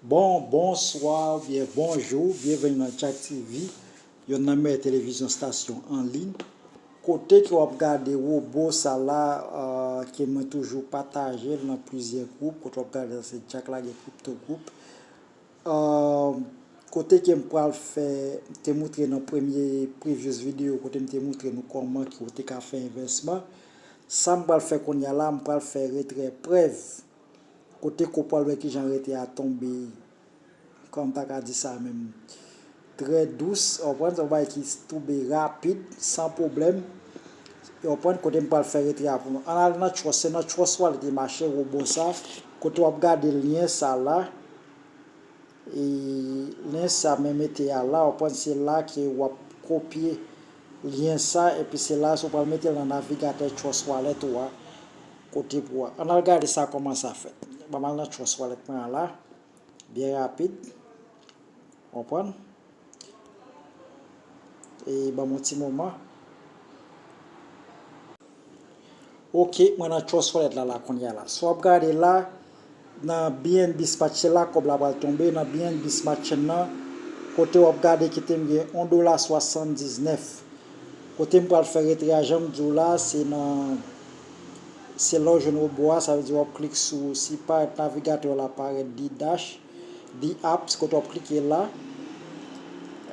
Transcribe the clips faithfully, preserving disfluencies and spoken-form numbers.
Bon, bonswa oubyen bonjou, byenveni nan Jack T V, yonn nan meyè televizyon stasyon an liy. Kote ke w ap gade wobo sa la, euh, ke mwen toujou pataje l nan plizyè gwoup, kote w ap gade sa se Jack Lage Crypto Group. Euh, kote ke m pral fè, te moutre nan premye previous video, kote m te moutre nou kòman ke w te ka fè envèsman. Sa m pral fè kounye a la, m pral fè retrè prèv. Kote ke w pral wè kijan retrè a tonbe, kòman m ta ka di sa menm, trè dous, w konprann, se yon bagay ki tonbe rapid, san pwoblèm. W konprann, kote m pral fè retrè a pou nou. Ann al nan Trust, se nan Trust Wallet li mache, wobo sa, kote w ap gade lyen sa la. E lyen sa men mete a la, w konprann, se la ke w ap kopye lyen sa, epi se la, si w pral mete l nan navigatè Trust Wallet ou a, kote pou a. Ann al gade sa kòman sa fèt. Ban m al nan Trust Wallet mwen an la, byen rapid. W konprann? E ban m yon ti moman. Ok, mwen nan Trust Wallet la, la kounye a la. Si w ap gade la, nan B N B Smart Chain la, kòb la pral tonbe, nan B N B Smart Chain nan, kote w ap gade kite m gen yon dola swasanndiznèf. Kote m pral fè retrè a, jan m di w la, se nan, se la w jwenn wobo a, sa vle di w ap klik sou, si parèt navigatè w la parèt D dash, D apps, kote w ap klike la.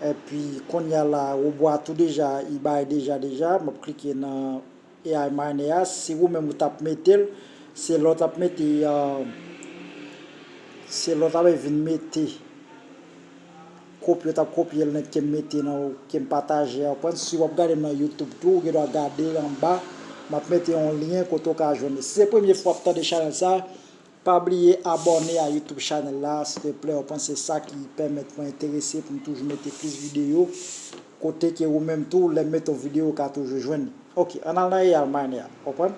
Epi kounye a la, wobo a tou deja, li bay deja, deja, m ap klike nan A I miner a, si ou menm ou t ap mete l, se lè w t ap mete, euh, se lè w t ap vin mete kopye, w t ap kopye link ke m mete nan, ke m pataje a, w konprann? Si w ap gade m nan YouTube tou, ou gen dwa gade l anba, m ap mete yon lyen kote w ka jwenn li. Si se premye fwa w ap tande chanèl sa, pa bliye abòne a YouTube chanèl la, silteplè, w konprann, se sa ki pèmèt mwen enterese pou m toujou mete plis videyo, kote ke ou menm tou, lè m mete yon videyo, ou ka toujou jwenn li. Ok, ann al nan A I miner a, w konprann?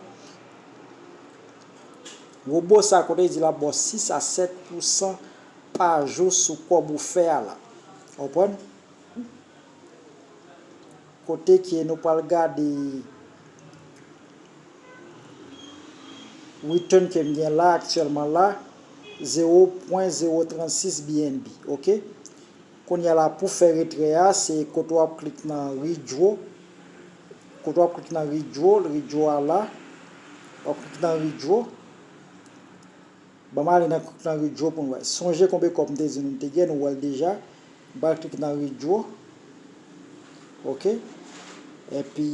Wobo sa, kote li di l ap ba w sis a sèt pousan pa jou sou kòb ou fè a la. W konprann? Kote ke nou pral gade return ke m gen la aktyèlman la, zewo pwen zewo trannsis B N B, ok? Kounye a la, pou fè retrè a, se kote w ap klik nan withdraw. Kote w ap klik nan withdraw, withdraw a la. W ap klik nan withdraw. Ban m ale nan, nan withdraw pou n wè. Sonje konbe kòb m te di nou m te gen, nou wè l deja. M pral klik nan withdraw. Ok. Epi,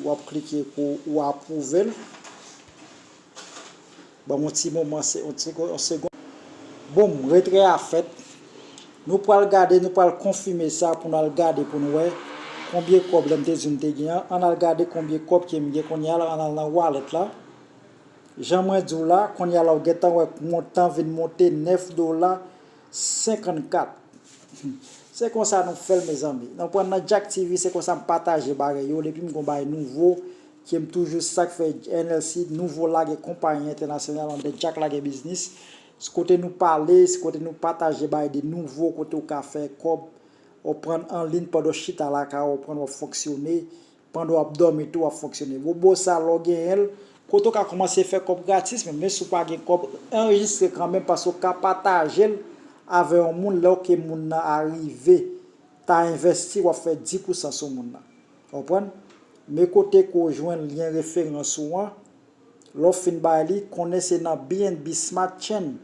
w ap klike pou ou apwouve l. Ban m yon ti moman, se, yon ti, yon segonn. Boum, retrè a fèt. Nou pral gade, nou pral konfime sa pou n al gade pou n wè konbyen kòb lè m te di nou te gen an. Ann al gade konbyen kòb ke m gen kounye a la, ann al nan wallet la. Jan mwen di w la, kounye a la w gentan wè montan vin monte nèf dola senkannkat. Se konsa nou fè l, mezanmi. Nou pran nan Jack T V, se konsa m pataje bagay yo. Depi m gon bagay nouvo, ke m toujou, sa k fè N L C, nouvo lage konpayi entènasyonal, ann de Jack Lage Biznis. Se kote nou pale, se kote nou pataje bagay de nouvo, kote w ka fè kòb, w pran an liy pandan w chita lakay ou, w pran w ap fonksyone. Pandan w ap dòmi tou, w ap fonksyone. Wobo sa, lè w genyen l, kote w ka kòmanse fè kòb gratis, men, men si w pa gen kòb, anrejistre kanmenm, paske w ka pataje l avè yon moun, lè w ke moun nan arive ta envèsti, w ap fè dis pousan sou moun nan. Konprann? Men kote ke w jwenn lyen referans ou an, lè w fin bay li, konnen se nan B N B Smart Chain.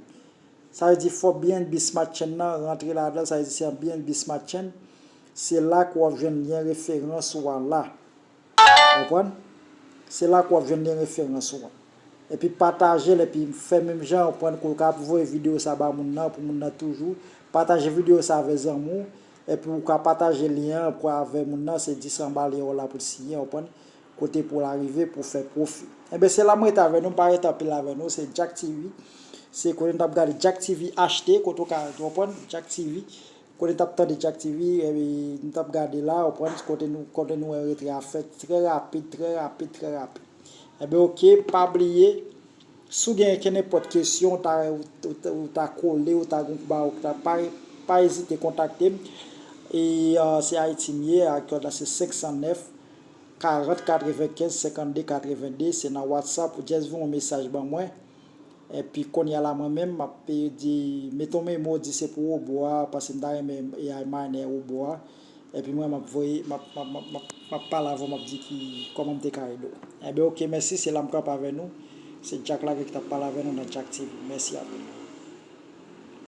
Sa vle di fò B N B Smart Chain nan rantre ladan l, sa vle di se an B N B Smart Chain. Se la ke w ap jwenn lyen referans ou an la. Konprann? Se la ke w ap jwenn lyen referans ou an. Epi pataje l, epi fè menm jan, konprann, ke w ka voye videyo sa ba moun nan, pou moun nan toujou. Pataje videyo sa avè zanmi w, epi ou ka pataje lyen an pou avè moun nan, se dis anba lyen w la pou l siyen, konprann? Kote pou l arive, pou fè pwofi. Enben, se la mwen rete avè nou, m pa rete anpil avè nou, se Jack T V. Se kote n t ap gade Jack T V achte, kote w ka, w konprann, Jack T V. Kote n t ap tande Jack T V, epi n t ap gade la, w konprann, kote nou, kote nou wè retrè a fèt trè rapid, trè rapid, trè rapid. Enben, oke, pa bliye, si w gen kenenpòt kesyon, w ta, w ta, w ta kole, w ta gon bagay, w ta pa, pa ezite kontakte m. E, euh, se Ayiti m ye, aktyèl la se senk san nèf, karant katrevenkenz senkannde katrevende, se nan WhatsApp, ou just voye yon mesaj ban mwen. Epi kounye a la mwen menm, m ap pe di, mete yon memo, di se pou wobo a, paske m ta renmen A I mine wobo a. Epi mwen, m ap voye, m ap, m ap, m ap, m ap, m ap pale avè w, m ap di ki, kòman m te ka ede w. Enben, oke, mèsi, se la m kanpe avè nou. Se Jack Lagre ki t ap pale avè nou nan Jack T V. Mèsi anpil.